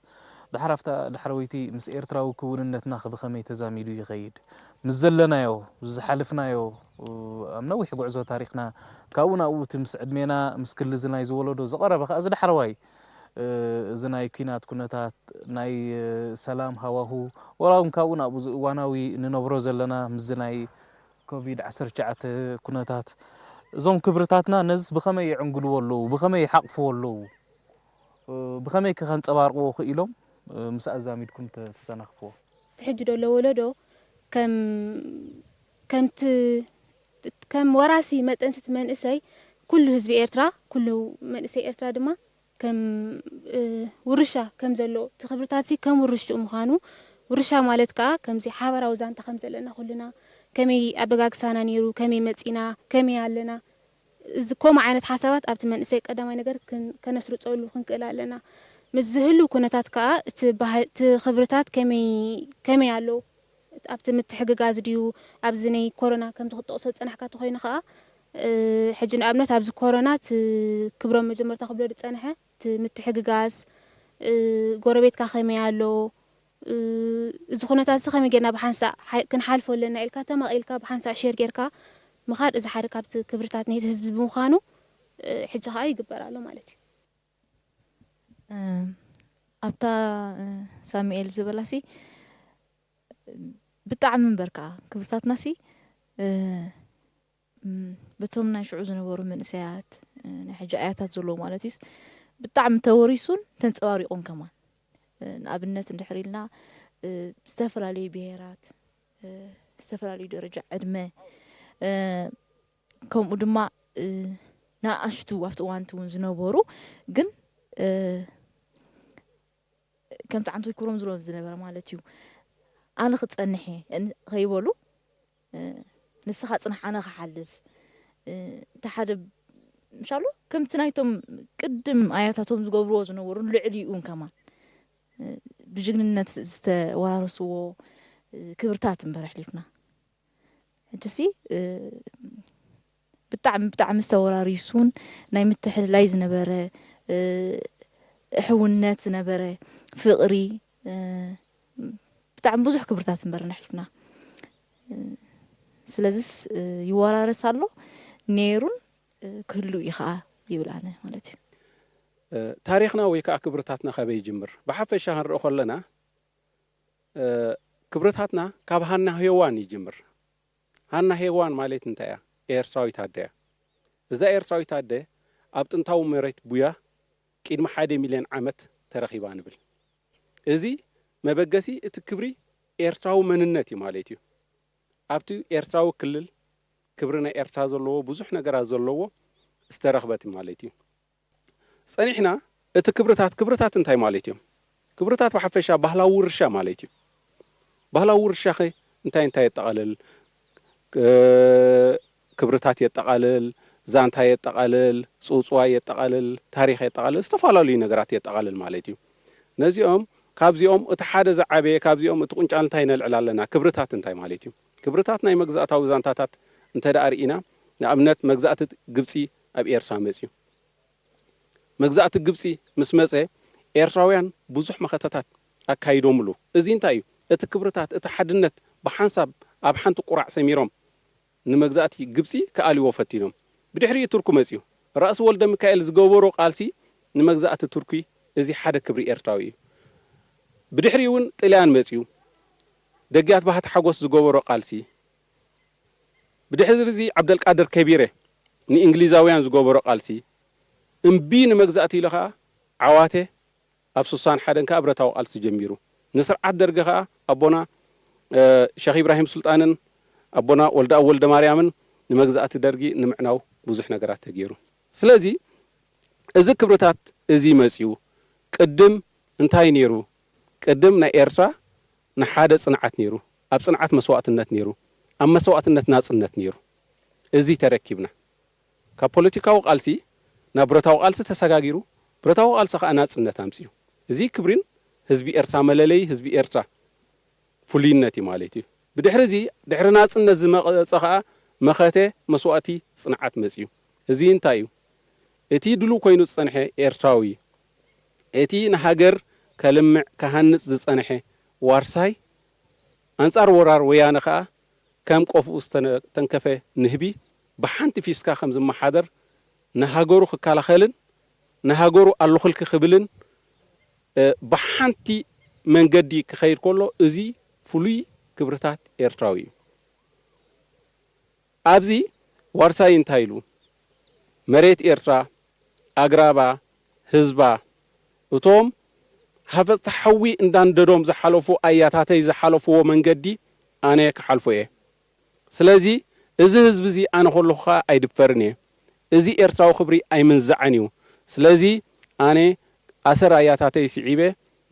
ድሓር ኣብታ ዳሕረወይቲ ምስ ኤርትራዊ ክውንነትና ከ ብኸመይ ተዛሚዱ ይኸይድ? ምስ ዘለናዮ፣ ዝሓለፍናዮ፣ እ፣ ኣብ ነዊሕ ጉዕዞ ታሪኽና፣ ካብኡ ናብኡ እቲ ምስ ዕድሜና፣ ምስ ክሊ እዚ ናይ ዝወለዶ ዝቐረበ ከኣ እዚ ዳሕረዋይ፣ እ፣ እዚ ናይ ኲናት ኩነታት፣ ናይ፣ እ፣ ሰላም ሃዋሁ፣ ወላ እውን ካብኡ ናብኡ እዚ እዋናዊ ንነብሮ ዘለና ምስዚ ናይ ኮቪድ ዓሰርተ ትሽዓተ ኩነታት፣ እዞም ክብርታትና ነዚስ ብኸመይ የዕንግልዎ ኣለዉ? ብኸመይ ይሓቕፍዎ ኣለዉ? እ፣ ብኸመይ ከ ከንጸባርቕዎ ክኢሎም? እ፣ ምስ ኣዛሚድኩም ተ-፣ ተተናኽፍዎ። እቲ ሕጂ ዘሎ ወለዶ ከም ከምቲ ከም ወራሲ መጠንሲ እቲ መንእሰይ ኩሉ ህዝቢ ኤርትራ ኩሉ መንእሰይ ኤርትራ ድማ ከም ውርሻ ከም ዘሎ እቲ ክብርታት ሲ ከም ውርሽኡ ምዃኑ ውርሻ ማለት ከዓ ከምዚ ሓበራዊ ዛንታ ከም ዘለና ኩልና ከመይ ኣበጋግሳና ነይሩ ከመይ መፂና ከመይ ኣለና እዚ ከምኡ ዓይነት ሓሳባት ኣብቲ መንእሰይ ቀዳማይ ነገር ከነስርፀሉ ክንክእል ኣለና። ምስ ዝህሉ ኩነታት ከዓ እቲ ክብርታት ከመይ ኣሎ ኣብቲ ምትሕግጋዝ ድዩ ኣብዚ ናይ ኮሮና ከምዚ ክትጠቕሶ ዝፀናሕካ ተኮይኑ ከዓ ሕጂ ንኣብነት ኣብዚ ኮሮና እቲ ክብሮም መጀመርታ ክብሎ ዝፀንሐ እቲ ምትሕግጋዝ ጎረቤትካ ከመይ ኣሎ እዚ ኩነታት እዚ ከመይ ጌርና ብሓንሳእ ክንሓልፎ ኣለና ኢልካ ተማቒልካ ብሓንሳእ ሼር ጌርካ ምኻድ እዚ ሓደ ካብቲ ክብርታት ናይቲ ህዝቢ ብምዃኑ ሕጂ ከዓ ይግበር ኣሎ ማለት እዩ። ኣብታ ሳሙኤል ዝበላሲ ብጣዕሚ እምበር ከዓ ክብርታትናሲ በቶም ናይ ሽዑ ዝነበሩ መንእሰያት ናይ ሕጂ ኣያታት ዘለዉ ማለት እዩስ ብጣዕሚ ተወሪሱን ተንፀባሪቑን ከማን ንኣብነት እንድሕር ኢልና ዝተፈላለዩ ብሄራት ዝተፈላለዩ ደረጃ ዕድመ ከምኡ ድማ ንኣሽቱ ኣብቲ እዋንቲ እውን ዝነበሩ ግን ከምቲ ዓንቶይ ክብሮም ዝብሎ ዝነበረ ማለት እዩ ኣነ ክፀንሕ እየ ከይበሉ ንስኻ ፅንሕ ኣነ ክሓልፍ እቲ ሓደ ምሻሉ ከምቲ ናይቶም ቅድም ኣያታቶም ዝገብርዎ ዝነበሩ ልዕሊኡን ከማን ብጅግንነት ዝተወራረስዎ ክብርታት እምበር ኣሕሊፍና ሕጂሲ ብጣዕሚ ብጣዕሚ ዝተወራሪሱን ናይ ምትሕልላይ ዝነበረ ሕውነት ዝነበረ ፍቕሪ ብጣዕሚ ብዙሕ ክብርታት እምበር ነሕሊፍና ስለዚስ ይወራረስ ኣሎ ነይሩን ክህሉ እዩ ከዓ ይብል ኣነ ማለት እዩ ታሪኽና ወይ ከዓ ክብርታትና ካበይ ይጅምር? ብሓፈሻ ክንርኢ ከለና ክብርታትና ካብ ሃና ሄዋን ይጅምር። ሃና ሄዋን ማለት እንታይ እያ? ኤርትራዊት ኣደ እያ። እዛ ኤርትራዊት ኣደ ኣብ ጥንታዊ መሬት ቡያ ቅድሚ ሓደ ሚልዮን ዓመት ተረኺባ ንብል። እዚ መበገሲ እቲ ክብሪ ኤርትራዊ መንነት እዩ ማለት እዩ። ኣብቲ ኤርትራዊ ክልል ክብሪ ናይ ኤርትራ ዘለዎ ብዙሕ ነገራት ዘለዎ ዝተረኽበት ማለት እዩ። ጸኒሕና እቲ ክብርታት፣ ክብርታት እንታይ ማለት እዮም? ክብርታት ብሓፈሻ ባህላዊ ውርሻ ማለት እዩ። ባህላዊ ውርሻኸ እንታይ እንታይ የጠቓልል? ክብርታት የጠቓልል፣ ዛንታ የጠቓልል፣ ጽውጽዋይ የጠቓልል፣ ታሪኽ የጠቓልል፣ ዝተፈላለዩ ነገራት የጠቓልል ማለት እዩ። ነዚኦም ካብዚኦም እቲ ሓደ ዝዓበየ፣ ካብዚኦም እቲ ቁንጫል እንታይ ነልዕል ኣለና? ክብርታት እንታይ ማለት እዩ? ክብርታት ናይ መግዛእታዊ ዛንታታት እንተ ደኣ ርኢና፣ ንኣብነት መግዛእቲ ግብጺ ኣብ ኤርትራ መጽዩ። መግዛእቲ ግብጺ ምስ መጸ ኤርትራውያን ብዙሕ መኸተታት ኣካይዶምሉ። እዚ እንታይ እዩ? እቲ ክብርታት፣ እቲ ሓድነት ብሓንሳብ ኣብ ሓንቲ ቁራዕ ሰሚሮም ንመግዛእቲ ግብጺ ክኣልዎ ፈቲኖም። ብድሕሪኡ ቱርኩ መጽዩ። ራእሲ ወልደ ሚካኤል ዝገበሮ ቃልሲ ንመግዛእቲ ቱርኪ እዚ ሓደ ክብሪ ኤርትራዊ እዩ። ብድሕሪኡ እውን ጥልያን መጽዩ። ደግያት ባህታ ሓጎስ ዝገበሮ ቃልሲ። ብድሕሪ እዚ ዓብደልቃድር ከቢረ ንእንግሊዛውያን ዝገበሮ ቃልሲ። እምቢ ንመግዛእቲ ኢሉ ኸዓ ዓዋተ ኣብ ስሳን ሓደን ከኣ ብረታዊ ቃልሲ ጀሚሩ። ንስርዓት ደርጊ ኸኣ ኣቦና ሸኽ ኢብራሂም ሱልጣንን ኣቦና ወልደኣብ ወልደማርያምን ንመግዛእቲ ደርጊ ንምዕናው ብዙሕ ነገራት ተገይሩ። ስለዚ እዚ ክብርታት እዚ መጺኡ ቅድም እንታይ ነይሩ? ቅድም ናይ ኤርትራ ንሓደ ጽንዓት ነይሩ። ኣብ ጽንዓት መስዋእትነት ነይሩ። ኣብ መስዋእትነት ናጽነት ነይሩ። እዚ ተረኪብና። ካብ ፖለቲካዊ ቃልሲ ናብ ብረታዊ ቃልሲ ተሰጋጊሩ፣ ብረታዊ ቃልሲ ኸኣ ናጽነት ኣምጺኡ። እዚ ክብሪን ህዝቢ ኤርትራ መለለዪ ህዝቢ ኤርትራ ፍሉይነት እዩ ማለት እዩ። ብድሕሪ እዚ ድሕሪ ናጽነት ዝመቐጸ ኸኣ መኸተ መስዋእቲ ጽንዓት መጺኡ። እዚ እንታይ እዩ? እቲ ድሉው ኮይኑ ዝጸንሐ ኤርትራዊ፣ እቲ ንሃገር ከልምዕ ክሃንጽ ዝጸንሐ ዋርሳይ ኣንጻር ወራር ወያነ ኸኣ ከም ቆፍኡ ዝተነ-፣ ተንከፈ ንህቢ ብሓንቲ ፊስካ ከም ዝመሓደር ንሃገሩ ክከላኸልን ንሃገሩ ኣለኹልኪ ክብልን፣ እ፣ ብሓንቲ መንገዲ ክኸይድ ከሎ እዚ ፍሉይ ክብርታት ኤርትራዊ እዩ። ኣብዚ ዋርሳይ እንታይ ኢሉ? መሬት ኤርትራ፣ ኣግራባ፣ ህዝባ፣ እቶም ሃፈጽቲ ሓዊ እንዳንደዶም ዝሓለፉ ኣያታተይ ዝሓለፍዎ መንገዲ ኣነ ክሓልፎ እየ። ስለዚ እዚ ህዝቢ እዚ ኣነ ከለኹ ኸኣ ኣይድፈርን እየ። እዚ ኤርትራዊ ክብሪ ኣይምንዛዕን እዩ። ስለዚ ኣነ ኣሰር ኣያታተይ ስዒበ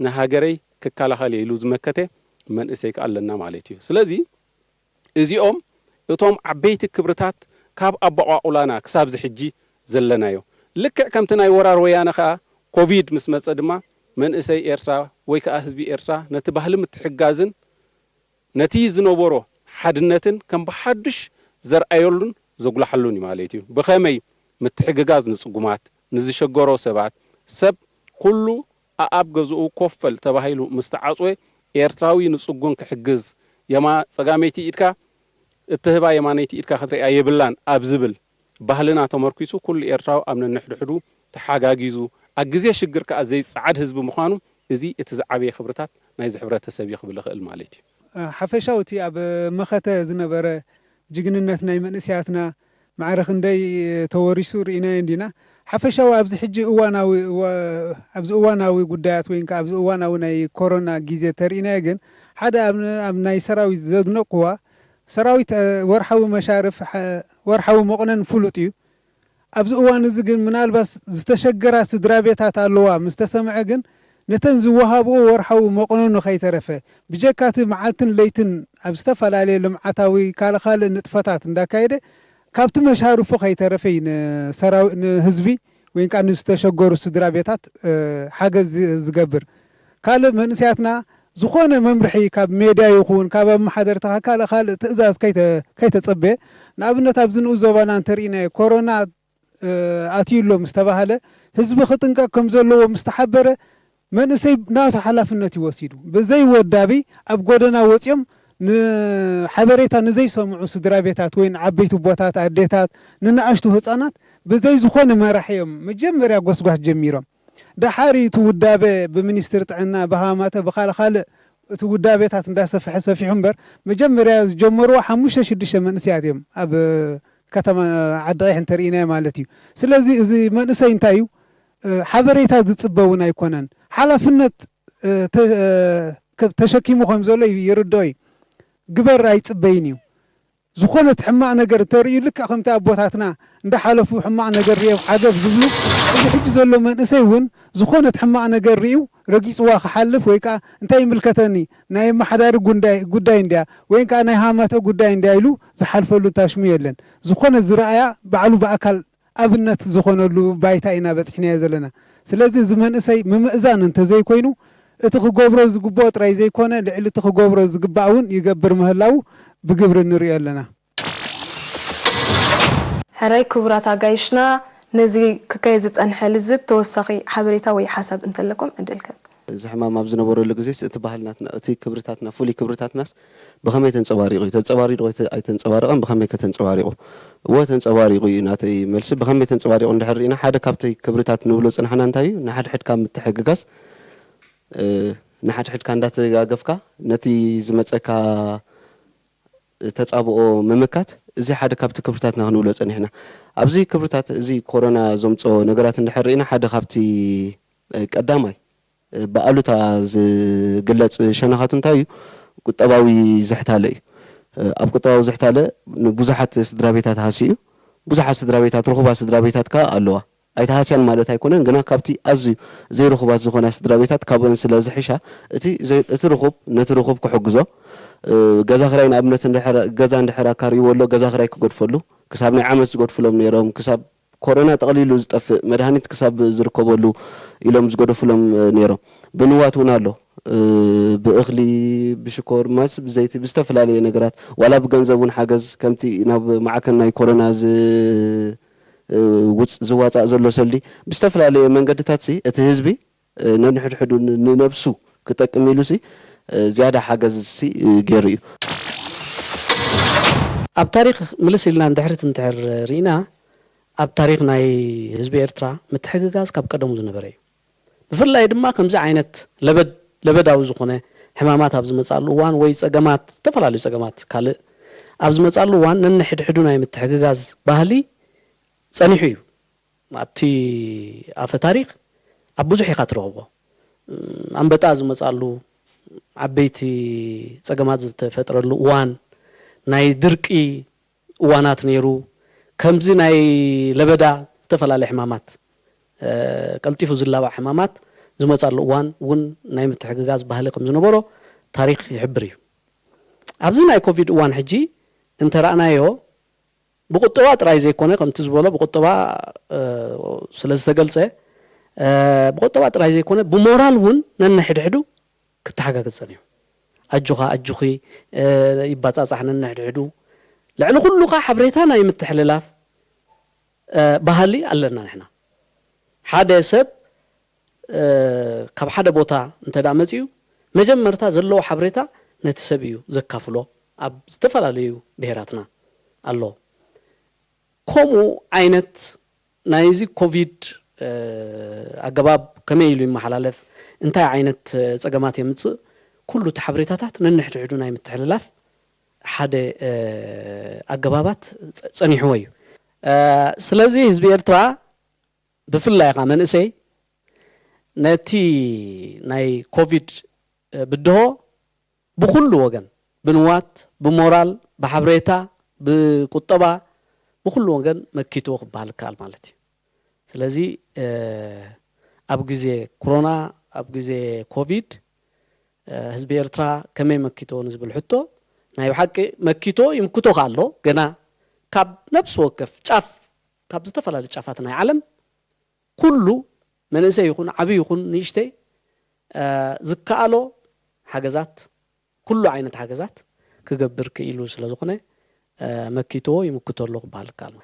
ንሃገረይ ክከላኸል እየ ኢሉ ዝመከተ መንእሰይ ከኣ ኣለና ማለት እዩ። ስለዚ እዚኦም እቶም ዓበይቲ ክብርታት ካብ ኣበቋቑላና ክሳብ እዚ ሕጂ ዘለናዮ። ልክዕ ከምቲ ናይ ወራር ወያነ ከኣ ኮቪድ ምስ መጸ ድማ መንእሰይ ኤርትራ ወይ ከኣ ህዝቢ ኤርትራ ነቲ ባህሊ ምትሕግጋዝን ነቲ ዝነበሮ ሓድነትን ከም ብሓዱሽ ዘርኣየሉን ዘጉልሓሉን እዩ ማለት እዩ። ብኸመይ? ምትሕግጋዝ ንጽጉማት፣ ንዝሸገሮ ሰባት፣ ሰብ ኩሉ ኣኣብ ገዝኡ ኮፍ በል ተባሂሉ ምስ ተዓጽወ ኤርትራዊ ንጽጉን ክሕግዝ የማ-፣ ጸጋመይቲ ኢድካ እትህባ የማነይቲ ኢድካ ክትሪኣ የብላን ኣብ ዝብል ባህልና ተመርኲሱ ኩሉ ኤርትራዊ ኣብ ነንሕድሕዱ ተሓጋጊዙ ኣብ ግዜ ሽግር ከኣ ዘይጸዓድ ህዝቢ ምዃኑ እዚ እቲ ዝዓበየ ክብርታት ናይዚ ሕብረተሰብ እዩ ክብል እኽእል ማለት እዩ። ሓፈሻዊ እቲ ኣብ መኸተ ዝነበረ ጅግንነት ናይ መንእሰያትና ማዕረ ክንደይ ተወሪሱ ርኢናዮ እንዲና። ሓፈሻዊ ኣብዚ ሕጂ እዋናዊ እዋ-፣ ኣብዚ እዋናዊ ጉዳያት ወይ ከኣ ኣብዚ እዋናዊ ናይ ኮሮና ግዜ ተርኢናዮ ግን ሓደ ኣብ ን-፣ ኣብ ናይ ሰራዊት ዘድነቅዋ ሰራዊት፣ እ፣ ወርሓዊ መሻርፍ፣ ሐ-፣ ወርሓዊ መቑነን ፍሉጥ እዩ። ኣብዚ እዋን እዚ ግን ምናልባት ዝተሸገራ ስድራ ቤታት ኣለዋ ምስ ተሰምዐ ግን ነተን ዝወሃብኦ ወርሓዊ መቑነኑ ከይተረፈ ብጀካ እቲ መዓልትን ለይትን ኣብ ዝተፈላለየ ልምዓታዊ ካልእ ካልእ ንጥፈታት እንዳካየደ ካብቲ መሻርፉ ከይተረፈ እዩ ንሰራዊ-፣ ንህዝቢ ወይ ከዓ ንዝተሸገሩ ስድራ ቤታት፣ እ፣ ሓገዝ ዝ-፣ ዝገብር። ካልእ መንእሰያትና ዝኾነ መምርሒ ካብ ሜድያ ይኹን ካብ ኣመሓደርትኻ ካልእ ካልእ ትእዛዝ ከይተ-፣ ከይተጸበየ፣ ንኣብነት ኣብዚ ንኡስ ዞባና እንተርኢናዮ ኮሮና፣ እ፣ ኣትዩ ኣሎ ምስ ተባህለ ህዝቢ ክጥንቀቕ ከም ዘለዎ ምስ ተሓበረ መንእሰይ ናቱ ሓላፍነት እዩ ወሲዱ። ብዘይ ወዳቢ ኣብ ጎደና ወጺኦም ንሓበሬታ ንዘይሰምዑ ስድራ ቤታት ወይ ንዓበይቲ ቦታት ኣዴታት ንንኣሽቱ ህጻናት ብዘይ ዝኾነ መራሒ እዮም መጀመርያ ጎስጓስ ጀሚሮም። ደሓር እቲ ውዳበ ብሚኒስትሪ ጥዕና ብሃማተ ብካልእ ካልእ እቲ ውዳቤታት እንዳሰፍሐ ሰፊሑ እምበር፣ መጀመርያ ዝጀመርዎ ሓሙሽተ ሽዱሽተ መንእሰያት እዮም ኣብ ከተማ ዓዲ ቀይሕ እንተርኢናዮ ማለት እዩ። ስለዚ እዚ መንእሰይ እንታይ እዩ ሓበሬታ ዝፅበ እውን ኣይኮነን። ሓላፍነት ተሸኪሙ ከም ዘሎ ይርድኦ እዩ። ግበር ኣይፅበይን እዩ። ዝኾነት ሕማቕ ነገር እንተርእዩ ልክዕ ከምቲ ኣቦታትና እንዳሓለፉ ሕማቕ ነገር ርእዮም ዓገብ ዝብሉ፣ እዚ ሕጂ ዘሎ መንእሰይ እውን ዝኾነት ሕማቕ ነገር ርእዩ ረጊፅዋ ክሓልፍ ወይ ከዓ እንታይ ይምልከተኒ ናይ ኣመሓዳሪ ጉዳይ እንድያ ወይ ከዓ ናይ ሃማተ ጉዳይ እንድያ ኢሉ ዝሓልፈሉ ታሽሙ የለን። ዝኾነ ዝረኣያ ባዕሉ ብኣካል ኣብነት ዝኾነሉ ባይታ ኢና በፂሕናዮ ዘለና። ስለዚ እዚ መንእሰይ ምምእዛን እንተዘይኮይኑ እቲ ክገብሮ ዝግብኦ ጥራይ ዘይኮነ ልዕሊ እቲ ክገብሮ ዝግባእ እውን ይገብር ምህላው ብግብሪ ንሪኦ ኣለና። ሕራይ ክቡራት ኣጋይሽና፣ ነዚ ክካየድ ዝጸንሐ ልዝብ ተወሳኺ ሓበሬታ ወይ ሓሳብ እንተለኩም ዕድል ክህብ። እዚ ሕማም ኣብ ዝነበረሉ ግዜስ እቲ ባህልናትና፣ እቲ ክብርታትና፣ ፍሉይ ክብርታትናስ ብኸመይ ተንጸባሪቑ እዩ? ተንጸባሪቑ ኣይተ- ኣይተንጸባረቐን? ብኸመይ ከ ተንጸባሪቑ? እወ ተንጸባሪቑ እዩ ናተይ መልሲ። ብኸመይ ተንጸባሪቑ እንድሕር ርኢና ሓደ ካብቲ ክብርታት ንብሎ ዝጸናሕና እንታይ እዩ? ንሓድሕድካ ምትሕግጋዝ፣ ንሓድሕድካ እንዳተደጋገፍካ ነቲ ዝመጸካ ተጻብኦ ምምካት፣ እዚ ሓደ ካብቲ ክብርታትና ክንብሎ ጸኒሕና። ኣብዚ ክብርታት እዚ ኮሮና ዘምጽኦ ነገራት እንድሕር ርኢና ሓደ ካብቲ ቀዳማይ ብኣሉታ ዝግለጽ ሸነኻቱ እንታይ እዩ? ቁጠባዊ ዝሕታለ እዩ። ኣብ ቁጠባዊ ዝሕታለ ንብዙሓት ስድራ ቤታት ሃስዩ እዩ። ብዙሓት ስድራ ቤታት፣ ርኹባት ስድራ ቤታት ከኣ ኣለዋ። ኣይተሃስያን ማለት ኣይኮነን፣ ግና ካብቲ ኣዝዩ ዘይርኹባት ዝኾና ስድራ ቤታት ካብአን ስለ ዝሕሻ እቲ ዘይ- እቲ ርኹብ ነቲ ርኹብ ክሕግዞ እ፣ ገዛ ክራይ ንኣብነት እንድሕር ገዛ እንድሕር ኣካርይዎ ኣሎ ገዛ ክራይ ክገድፈሉ ክሳብ ናይ ዓመት ዝገድፍሎም ነይሮም ክሳብ ኮሮና ጠቕሊሉ ዝጠፍእ መድሃኒት ክሳብ ዝርከበሉ ኢሎም ዝገደፉሎም እ፣ ነይሮም ብንዋት እውን ኣሎ እ፣ ብእኽሊ ብሽኮር ማስ ብዘይቲ ብዝተፈላለየ ነገራት ዋላ ብገንዘብ እውን ሓገዝ ከምቲ ናብ ማዕከን ናይ ኮሮና ዝ ውፅ ዝዋፃእ ዘሎ ሰልዲ ብዝተፈላለየ መንገድታት ሲ እቲ ህዝቢ ነንሕድሕዱ ንነብሱ ክጠቅም ኢሉ ሲ ዝያዳ ሓገዝ ሲ ገይሩ እዩ። ኣብ ታሪክ ምልስ ኢልና ንድሕሪት እንትሕር ርኢና ኣብ ታሪክ ናይ ህዝቢ ኤርትራ ምትሕግጋዝ ካብ ቀደሙ ዝነበረ እዩ። ብፍላይ ድማ ከምዚ ዓይነት ለበድ ለበዳዊ ዝኾነ ሕማማት ኣብ ዝመጻሉ እዋን ወይ ጸገማት ዝተፈላለዩ ጸገማት ካልእ ኣብ ዝመጻሉ እዋን ነንሕድሕዱ ናይ ምትሕግጋዝ ባህሊ ጸኒሑ እዩ። ኣብቲ ኣፈ ታሪክ ኣብ ብዙሕ ኢኻ ትረኽቦ። ኣንበጣ ዝመጻሉ ዓበይቲ ጸገማት ዝተፈጥረሉ እዋን ናይ ድርቂ እዋናት ነይሩ። ከምዚ ናይ ለበዳ ዝተፈላለየ ሕማማት ቀልጢፉ ዝላባዕ ሕማማት ዝመጻሉ እዋን እውን ናይ ምትሕግጋዝ ባህሊ ከም ዝነበሮ ታሪክ ይሕብር እዩ። ኣብዚ ናይ ኮቪድ እዋን ሕጂ እንተረኣናዮ ብቁጠባ ጥራይ ዘይኮነ ከምቲ ዝበሎ ብቁጠባ ስለዝተገልጸ ብቁጠባ ጥራይ ዘይኮነ ብሞራል እውን ነንሕድሕዱ ክተሓጋገዝ ጸኒሑ። ኣጆኻ ኣጆኺ ይባጻጻሕ ነንሕድሕዱ። ልዕሊ ኩሉ ከኣ ሓበሬታ ናይ ምትሕልላፍ ባህሊ ኣለና ንሕና። ሓደ ሰብ ካብ ሓደ ቦታ እንተ ደኣ መጺኡ መጀመርታ ዘለዎ ሓበሬታ ነቲ ሰብ እዩ ዘካፍሎ። ኣብ ዝተፈላለዩ ብሄራትና ኣሎ። ከምኡ ዓይነት ናይዚ ኮቪድ ኣገባብ ከመይ ኢሉ ይመሓላለፍ፣ እንታይ ዓይነት ጸገማት የምጽእ፣ ኩሉ እቲ ሓበሬታታት ነንሕድሕዱ ናይ ምትሕልላፍ ሓደ ኣገባባት ጸኒሕዎ እዩ። ስለዚ ህዝቢ ኤርትራ ብፍላይ ኸዓ መንእሰይ ነቲ ናይ ኮቪድ ብድሆ ብኹሉ ወገን ብንዋት፣ ብሞራል፣ ብሓብሬታ፣ ብቁጠባ ብኹሉ ወገን መኪትዎ ክበሃል ይከኣል ማለት እዩ። ስለዚ ኣብ ግዜ ኮሮና ኣብ ግዜ ኮቪድ ህዝቢ ኤርትራ ከመይ መኪትዎ ንዝብል ሕቶ ናይ ብሓቂ መኪትዎ ይምክቶ ከኣ ኣሎ። ገና ካብ ነብሲ ወከፍ ጫፍ ካብ ዝተፈላለዩ ጫፋት ናይ ዓለም ኩሉ መንእሰይ ይኹን ዓብዪ ይኹን ንእሽተይ ዝከኣሎ ሓገዛት ኩሉ ዓይነት ሓገዛት ክገብር ክኢሉ ስለዝኾነ መኪትዎ ይምክቶ ኣሎ ክበሃል ይከኣል።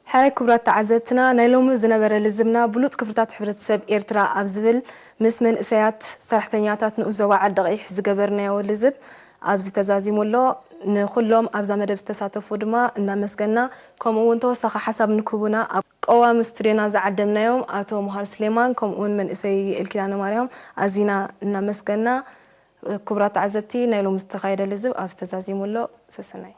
ሕራይ ክቡራት ተዓዘብትና፣ ናይ ሎሚ ዝነበረ ልዝብና ብሉጽ ክፍልታት ሕብረተሰብ ኤርትራ ኣብ ዝብል ምስ መንእሰያት ሰራሕተኛታት ንኡስ ዞባ ዓዲ ቀይሕ ዝገበርናዮ ልዝብ ኣብዚ ተዛዚሙ ኣሎ። ንኹሎም ኣብዛ መደብ ዝተሳተፉ ድማ እናመስገና፣ ከምኡ እውን ተወሳኺ ሓሳብ ንክህቡና ኣብ ቀዋሚ ስቱድዮና ዝዓደምናዮም ኣቶ መሃር ስሌማን፣ ከምኡ እውን መንእሰይ ዩኤል ኪዳነ ማርያም ኣዚና እናመስገና፣ ክቡራት ተዓዘብቲ፣ ናይ ሎሚ ዝተኻየደ ልዝብ ኣብዚ ተዛዚሙ ኣሎ። ሰሰናዩ።